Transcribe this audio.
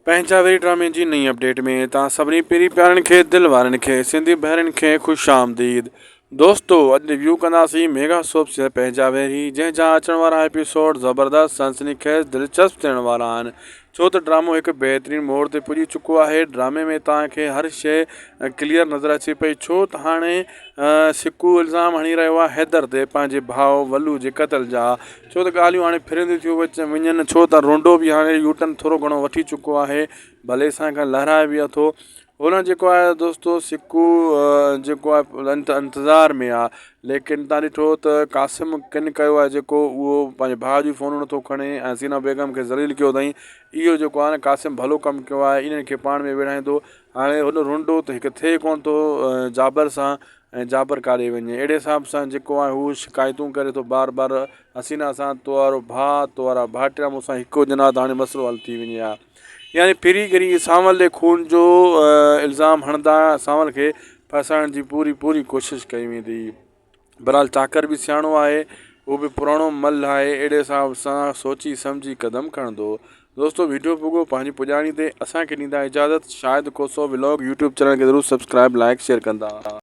پنهنجا ويري ڊرامي جي نئين اپڊيٽ ۾ توهان سڀني پيري پيارن کي دل وارن کي سنڌي ڀائرن کي خوش آمديد دوستو اڄ ريويو ڪنداسين ميگا سوپ سيريل پنهنجا ويري جنهن جا اچڻ وارا ايپيسوڊ زبردست سنسني خيز دلچسپ ٿيڻ وارا آهن ڇو ته ڊرامو هڪ بهترين موڙ تي پڄي چڪو آهي ڊرامي ۾ توهان کي هر شي ڪليئر نظر اچي پئي ڇو ته هاڻي سڪو الزام هڻي رهيو آهي حيدر تي پنهنجي ڀاء ولو جي قتل جا ڇو ته ڳالهيون هاڻي ڦرنديون ٿيون وڃن ڇو ته رونڊو به هاڻي يوٽرن ٿورو گهڻو وٺي چڪو آهي ڀلي اسان کان لهرائي به اٿو هن جيڪو آهي دوستو سڪو جيڪو آهي انتظار ۾ آهي ليڪن تان ڏٺو ته قاسم ڪن ڪيو آهي جيڪو اهو پنهنجي ڀاء جو فون نٿو کڻي ۽ حسينا بيگم کي ذليل ڪيو اٿائين اهو جيڪو آهي نه قاسم ڀلو ڪم ڪيو آهي انهن کي پاڻ ۾ وڙهائيندو هاڻي هن رونڊو ته هڪ ٿئي ڪونه ٿو جابر سان ۽ جابر ڪاڏي وڃي اهڙي حساب سان جيڪو آهي هو شڪايتون ڪري ٿو بار بار حسينا سان تو وارو ڀاء تو وارا ڀائٽيا مون سان هڪ هجن ها ته هاڻي مسئلو حل ٿي وڃي ها يعني ڦري گهري سانول ڏي خون جو الزام هڻندا سانول کي ڦاسائڻ جي پوري پوري ڪوشش ڪئي ويندي بهرحال چاڪر به سياڻو آهي هو به پراڻو ملهه آهي اهڙي حساب سان سوچي سمجهي قدم کڻندو دوستو ويڊيو پڳو پنهنجي پڄاڻي تي اسان کي ڏيندا اجازت Shahid Khoso vlog YouTube channel کي ضرور سبسڪرائب لائڪ شيئر ڪندا.